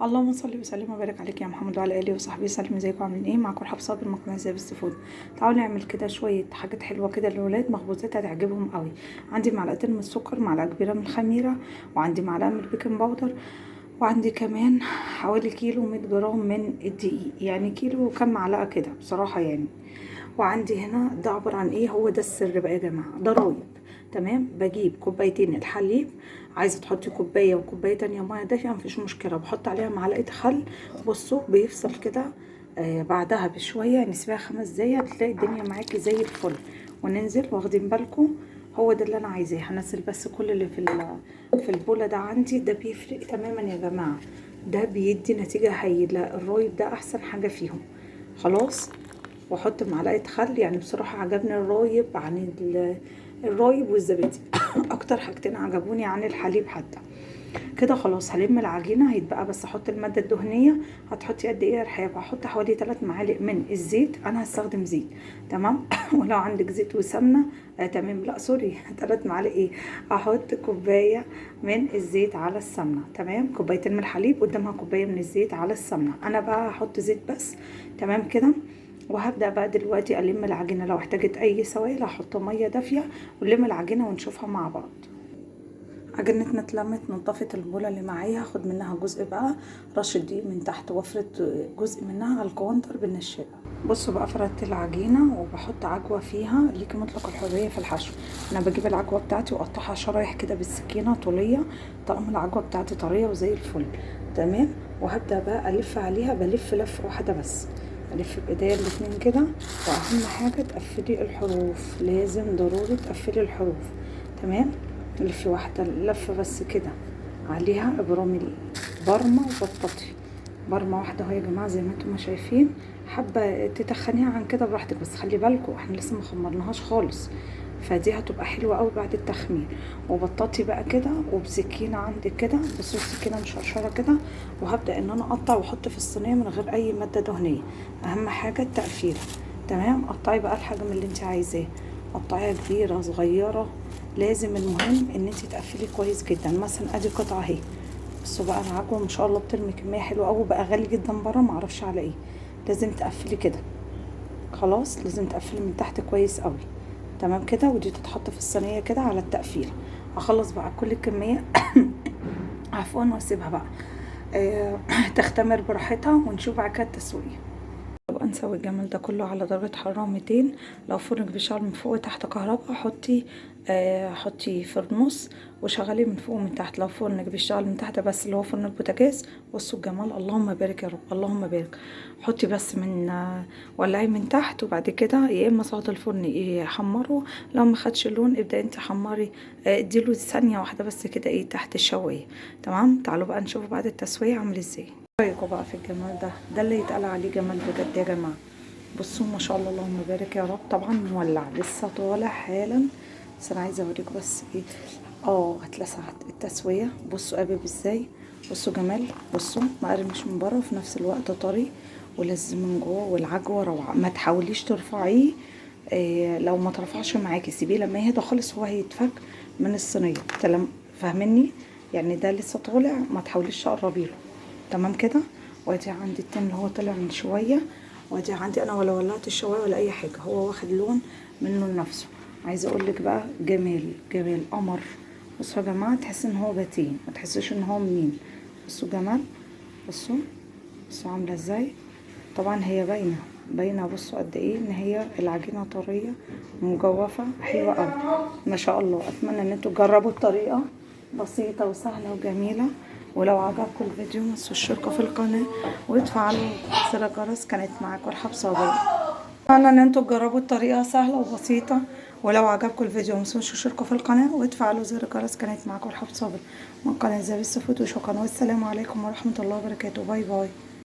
اللهم صل وسلم وبارك عليك يا محمد وعلى اله وصحبه وسلم. ازيكم عاملين ايه؟ معاكم رحاب صابر من قناة زي فود. تعالوا نعمل كده شوية حاجات حلوة كده للولاد، مخبوزات هتعجبهم قوي. عندي معلقتين من السكر، معلقه كبيرة من الخميره، وعندي معلقه من ال baking powder، وعندي كمان حوالي كيلو 100 جرام من الدقيق، يعني كيلو وكم معلقه كده بصراحة يعني. وعندي هنا ده عبارة عن ايه؟ هو ده السر بقى يا جماعة، ده رايب. تمام، بجيب كوبايتين الحليب، عايزه تحطي كوباية وكوبايه تانية مية دافيه مفيش مشكلة، بحط عليها معلقه خل. بصوا بيفصل كده بعدها بشوية، نسيبها 5 دقايق تلاقي الدنيا معاكي زي الفل. وننزل واخدين بالكم، هو ده اللي انا عايزاه. هنزل بس كل اللي في البوله ده عندي، ده بيفرق تماما يا جماعة، ده بيدي نتيجة هايلة. الرايب ده احسن حاجة فيهم. خلاص، واحط معلقه خل. يعني بصراحة عجبني الرايب عن الرايب والزبادي اكتر حاجتين عجبوني عن الحليب حتى كده. خلاص هلم العجينة، هيتبقى بس احط المادة الدهنية. هتحطي قد ايه يا رحاب؟ هحط حوالي 3 معالق من الزيت، انا هستخدم زيت. تمام ولو عندك زيت وسمنه تمام، لا sorry 3 معالق ايه، هحط كوباية من الزيت على السمنة. تمام، كوبايتين من الحليب قدامها كوباية من الزيت على السمنة. انا بقى هحط زيت بس. تمام كده. وهبدأ بقى دلوقتي ألم العجينة، لو احتاجت أي سوائل هحط مية دافية ونلم العجينة ونشوفها مع بعض. عجينتنا اتلمت، نضفت البوله اللي معايا، هاخد منها جزء بقى رشه دقيق من تحت وافرد جزء منها على الكونتر بالنشابه. بصوا بقى، فردت العجينة وبحط عجوه فيها، ليكي مطلق الحرية في الحشو. انا بجيب العجوه بتاعتي واقطعها شرايح كده بالسكينة طوليه، طالما العجوه بتاعتي طرية وزي الفل. تمام، وهبدا بقى الف عليها، بلف لفه واحدة بس، الف بايديا الاتنين كده. واهم حاجة تقفلي الحروف، لازم ضروري تقفلي الحروف. تمام، لفي واحدة لفه بس كده عليها، ابرمي برمه وبططي برمه واحدة اهو يا جماعة زي ما انتم ما شايفين. حابة تتخنيها عن كده براحتك، بس خلي بالكم احنا لسه ما خمرناهاش خالص، فدي هتبقى حلوة قوي بعد التخمير. وبططي بقى كده وبسكينه عندك كده، بس السكينة مشرشره كده. وهبدا ان انا اقطع واحط في الصينية من غير اي مادة دهنية، اهم حاجة التقفيله. تمام، قطعي بقى الحجم اللي انت عايزاه، قطعيها كبيرة صغيرة، لازم المهم ان انت تقفلي كويس جدا. مثلا ادي قطعه اهي، بصوا بقى العجوه ما شاء الله بترمي كمية حلوة قوي، بقى غالي جدا بره معرفش على ايه. لازم تقفلي كده، خلاص لازم تقفلي من تحت كويس قوي. تمام كده، ودي تتحط في الصينية كده على التقفيل. هخلص بقى كل الكمية عفوا، واسيبها بقى تختمر براحتها، ونشوف بعد كده التسوية. طبعا نسوي الجمال ده كله على درجه حرارة 200. لو فرنك بيشتغل من فوق وتحت كهرباء، حطي في النص وشغلي من فوق ومن تحت. لو فرنك بيشتغل من تحت بس، اللي هو فرن البوتاجاز، بصوا الجمال، اللهم بارك يا رب، اللهم بارك. حطي بس من ولعي من تحت، وبعد كده يا اما صاج الفرن يحمره، لو ما خدش اللون ابدأ انت حمري، اديله ثانية واحدة بس كده ايه تحت الشوايه. تمام، تعالوا بقى نشوف بعد التسوية عامل ازاي. رايكم بقى في الجمال ده؟ ده اللي يتقال عليه جمال بجد يا جماعة. بصوا ما شاء الله، اللهم بارك يا رب. طبعا مولع لسه طالع حالا، بس انا عايزه اوريكم بس ايه، اتلسعت التسوية. بصوا قابب ازاي، بصوا جمال، بصوا مقرمش من بره وفي نفس الوقت طري ولذيذ من جوه، والعجوه روعه. ما تحاوليش ترفعيه، لو ما ترفعش معاكي سيبيه لما يهدى خالص، هو هيتفك من الصينية. تمام، فاهميني يعني؟ ده لسه طالع، ما تحاوليش تقربي له. تمام كده. وادي عندي التاني اللي هو طلع من شوية، وادي عندي انا ولا ولعت الشوايه ولا اي حاجة، هو واخد لون منه لنفسه. عايزه اقول لك بقى جمال جمال قمر. بصوا يا جماعة، تحس ان هو باتيه، ما تحسوش ان هو منين. بصوا جمال، بصوا بصوا عامله ازاي. طبعا هي باينة باينة، بصوا قد ايه ان هي العجينة طرية ومجوفه حلوة قوي ما شاء الله. اتمنى ان انتوا تجربوا الطريقة، بسيطة وسهلة وجميلة. ولو عجبكم الفيديو ما تنسوش الاشتراك في القناة وتفعلوا زر الجرس. كانت معاكم رحاب صابر. اتمنى ان انتوا تجربوا الطريقة، سهلة وبسيطة. ولو عجبكم الفيديو ما تنسوش الاشتراك في القناة وتفعلوا زر الجرس. كانت معاكم رحاب صابر من قناة زي السفوت، وشكرا والسلام عليكم ورحمة الله وبركاته. bye bye.